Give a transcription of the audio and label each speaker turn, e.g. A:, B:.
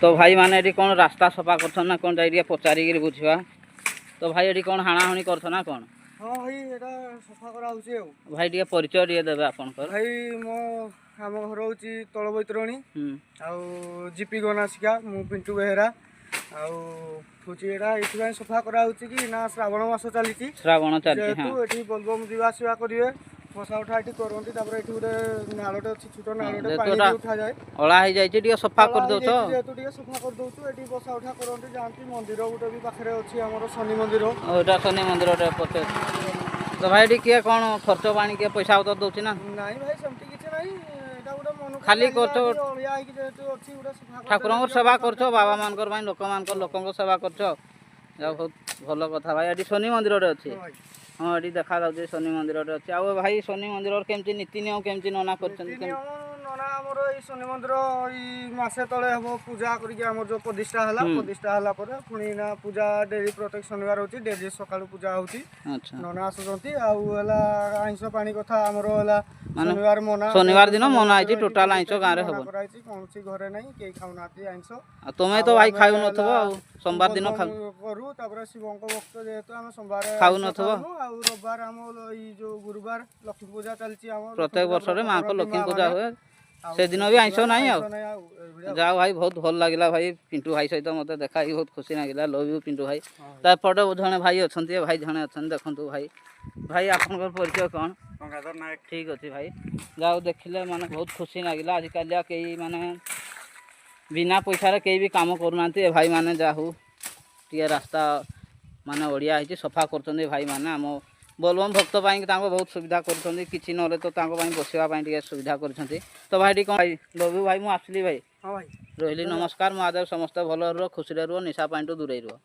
A: ତ ଭାଇମାନେ ଏଠି କ'ଣ ରାସ୍ତା ସଫା କରୁଛନ୍ ନା କ'ଣ, ଯାଇ ଟିକେ ପଚାରିକିରି ବୁଝିବା। ତ ଭାଇ, ଏଠି କ'ଣ ହାଣାହୁଣି କରୁଛ ନା କ'ଣ?
B: ହଁ ଭାଇ, ଏଇଟା ସଫା କରାହଉଛି ଆଉ।
A: ଭାଇ, ଟିକେ ପରିଚୟ ଟିକେ ଦେବେ ଆପଣଙ୍କର।
B: ଭାଇ, ଆମ ଘର ହେଉଛି ତଳ ବୈତରଣୀ ଆଉ ଜିପି ଗନାସିକା। ମୁଁ ପିଣ୍ଟୁ ବେହେରା। ଆଉ ହେଉଛି ଏଇଟା ଏଇଥିପାଇଁ ସଫା କରାହଉଛି କି ନା ଶ୍ରାବଣ ମାସ ଚାଲିଛି।
A: ଶ୍ରାବଣ ଚାଲିଛି।
B: ଯେହେତୁ ଏଠି ବୋଲବମ୍ ଯିବା ଆସିବା କରିବେ, ବସା ଉଠା ଏଠି କରନ୍ତି। ତାପରେ ଏଠି ଗୋଟେ ନାଳଟେ ଅଛି, ଛୋଟ ନାଳଟେ,
A: ଯେହେତୁ
B: ପାଣି
A: ଏଟା
B: ବି ଉଠାଯାଏ।
A: ଅଳା ହେଇଯାଇଛି, ଟିକେ ସଫା
B: ଖୋଲା
A: କରିଦଉଛ।
B: ହେଇଯାଇଛି ଯେହେତୁ ଟିକେ ସଫା କରିଦଉଛୁ। ଏଠି ବସା ଉଠା କରନ୍ତି, ଯାଆନ୍ତି। ମନ୍ଦିର ଗୋଟେ ବି ପାଖରେ ଅଛି ଆମର, ଶନି ମନ୍ଦିର।
A: ଓ, ଏଇଟା ଶନି ମନ୍ଦିରଟେ ପଛେ ଅଛି। ତ ଭାଇ, ଏଠି କିଏ କ'ଣ ଖର୍ଚ୍ଚ ପାଣି, କିଏ ପଇସା ପତ୍ର ଦଉଛି ନା?
B: ନାଇଁ ଭାଇ, ସେମିତି କିଛି ନାହିଁ। ଏଇଟା ଗୋଟେ ମନକୁ
A: ଖାଲି
B: ଲାଗିଲା।
A: କରୁଛ।
B: ଏଠି ଅଳିଆ ହେଇକି ଯେହେତୁ ଅଛି, ଗୋଟେ ସଫା କରିଦେଲେ
A: ଠାକୁରଙ୍କର
B: ଟିକେ
A: ସେବା କରୁଛ, ବାବା ମାନଙ୍କର ପାଇଁ, ଲୋକମାନଙ୍କର, ଲୋକଙ୍କ ସେବା କରୁଛ। ଯାହା ବହୁତ ଭଲ କଥା ଭାଇ। ଏଠି ଶନି ମନ୍ଦିରଟେ ଅଛି?
B: ହଁ ଭାଇ।
A: ହଁ, ଏଠି ଦେଖାଯାଉଛି ଶନି ମନ୍ଦିରଟେ ଅଛି। ଆଉ ଭାଇ, ଶନି ମନ୍ଦିରର କେମିତି ନୀତି ନିୟମ, କେମିତି ନନା କରିଛନ୍ତି?
B: ନୀତି
A: କେମିତି?
B: ନିୟମ, ନନା ଆମର ଏଇ ଶନି ମନ୍ଦିର ଏଇ ମାସେ ତଳେ ହବ ପୂଜା କରିକି ଆମର ଯୋଉ ପ୍ରତିଷ୍ଠା ହେଲା। ପ୍ରତିଷ୍ଠା ହେଲା ପରେ ପୁଣି ନା ପୂଜା ଡେଲି ପ୍ରତ୍ୟେକ ଶନିବାର ହଉଛି, ଡେଲି ସକାଳୁ ପୂଜା ହଉଛି। ନନା ଆସୁଛନ୍ତି। ଆଉ ହେଲା ଆଇଁଷ ପାଣି କଥା ଆମର ହେଲା ଶନିବାର ମନା।
A: ଶନିବାର ଦିନ
B: ଶନି
A: ମନା ହେଇଛି,
B: ମନ୍ଦିର ଏଠି
A: ଟୋଟାଲ ଆଇଁଷ
B: ପ୍ରତିଷ୍ଠା
A: ଗାଁରେ
B: ମନା
A: ହବନି।
B: କରାହେଇଛି, କୌଣସି ଘରେ ନାହିଁ, କେହି ଖାଉନାହାନ୍ତି ଆଇଁଷ।
A: ଆଉ ତୁମେ ତ
B: ଆଉ
A: ଭାଇ
B: ଆମେ
A: ଖାଉନଥିବ?
B: ହେଲା
A: ଆଉ ସୋମବାର ଦିନ ଖାଉ
B: ବୋଲବମ୍ କରୁ। ତାପରେ ଶିବଙ୍କ ଭକ୍ତ ଯେହେତୁ ଆମେ ସୋମବାର ଆଇଁଷ
A: ଖାଉନଥିବ?
B: ଖାଉନୁ। ଆଉ ରବିବାର ଆମ ଏଇ ଯୋଉ ଗୁରୁବାର ଲକ୍ଷ୍ମୀ ପୂଜା ଚାଲିଛି ଆମର।
A: ପ୍ରତ୍ୟେକ
B: ଲକ୍ଷ୍ମୀ ପୂଜା
A: ବର୍ଷରେ
B: ବ୍ରତ
A: ମାଆଙ୍କ
B: କରନ୍ତି
A: ଲକ୍ଷ୍ମୀ
B: ମା
A: ପୂଜା
B: ମାନେ।
A: ହୁଏ।
B: ଆଉ
A: ସେଦିନ ବି ଆଇଁଷ ନାହିଁ ଆଉ।
B: ଆଇଁଷ ନାହିଁ ଆଉ ଏଇଭଳିଆ ଆଉ।
A: ଯାଉ ଭାଇ, ବହୁତ ଭଲ ଲାଗିଲା ଭାଇ। ପିଣ୍ଟୁ ଭାଇ ସହିତ ମୋତେ ଦେଖା ହେଇକି ବହୁତ ଖୁସି ଲାଗିଲା। ଲଭ୍ you Pintu ଭାଇ। ତାପଟେ ଜଣେ ଭାଇ ଅଛନ୍ତି, ଭାଇ ଜଣେ ଅଛନ୍ତି, ଦେଖନ୍ତୁ ଭାଇ। ଭାଇ, ଆପଣଙ୍କର ପରିଚୟ କ'ଣ?
B: ଗଙ୍ଗାଧର ନାୟକ।
A: ଠିକ୍ ଅଛି ଭାଇ। ଯାଉ ଦେଖିଲେ ମାନେ ବହୁତ ଖୁସି ଲାଗିଲା। ଆଜିକାଲି ଆଉ କେହି ମାନେ ବିନା ପଇସାରେ କେହି ବି କାମ କରୁନାହାନ୍ତି। ଏ ଭାଇମାନେ ଯାହା ହଉ ଟିକେ ରାସ୍ତା ମାନେ ଅଳିଆ ହେଇଛି, ସଫା କରୁଛନ୍ତି ଭାଇମାନେ। ଆମ ବୋଲବମ୍ ଭକ୍ତ ପାଇଁ ତାଙ୍କୁ ବହୁତ ସୁବିଧା କରୁଛନ୍ତି। କିଛି ନହେଲେ ତ ତାଙ୍କ ପାଇଁ ବସିବା ପାଇଁ ଟିକେ ସୁବିଧା କରୁଛନ୍ତି। ତ ଭାଇ, ଟିକେ କ'ଣ ଭାଇ, ଲଭ୍ you ଭାଇ। ମୁଁ ଆସିଲି ଭାଇ।
B: ହଁ ଭାଇ।
A: ରହିଲି, ନମସ୍କାର ମହାଦେବ। ସମସ୍ତେ ଭଲରେ ରୁହ, ଖୁସିରେ ରୁହ, ନିଶା ପାଣିଠୁ ଦୂରେଇ ରୁହ।